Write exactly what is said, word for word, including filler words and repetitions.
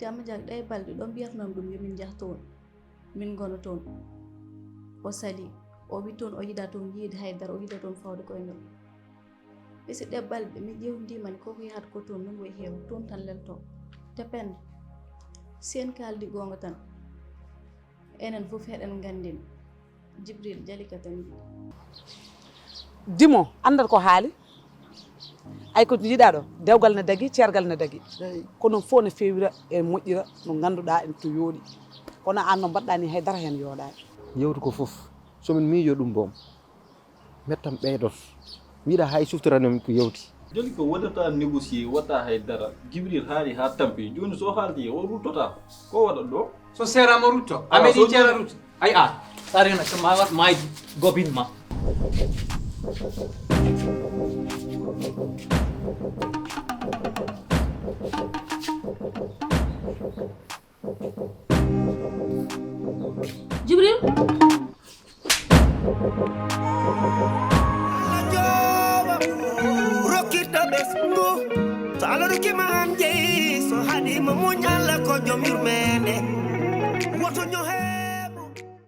Amma Jaak, ɗee balɗe ɗo mbiyatnoo mi ɗum yo min njah toon, min ngona toon. O sali, o wi toon o yiɗaa toon yiide hay dara, o yiɗaa toon fawde koye mum. E si ɗee balɗe mi ƴeewndii mani ko ko yahata ko toon, ɗum wayi heew, toon tan leltoo. Te pend, si en kaaldi goonga tan, enen fof eɗen nganndi Jibril Jalika tan. Dimo, anndat ko haali. Ay ko jiiɗaa ɗo, dewgal na dagi, ceergal na dagi. Ko noon fof ne feewira e moƴƴira no ngannduɗaa en to yooɗi. Kono aan no mbaɗɗaa ni hay dara heen yooɗaani. Yewtu ko fof, so min miijo ɗum boom, mettam ɓeydoto. Mi yiɗa hay suftorani min ko yewti. Joni ko waɗata négocier, waɗata hay dara. Jibril haali haa tampi. Jooni so haaldi o ruttotaako. Ko waɗat ɗo? So seeraama rutto. A meeɗi ceera rutto. Ay a. Sarina so ma wat maydi gobin ma. Jibril. Rokkirɗo ɓesngu. So Allah rokkima an jeyi, so haɗima muñ Allah ko joom yurmende. Woto ñohe.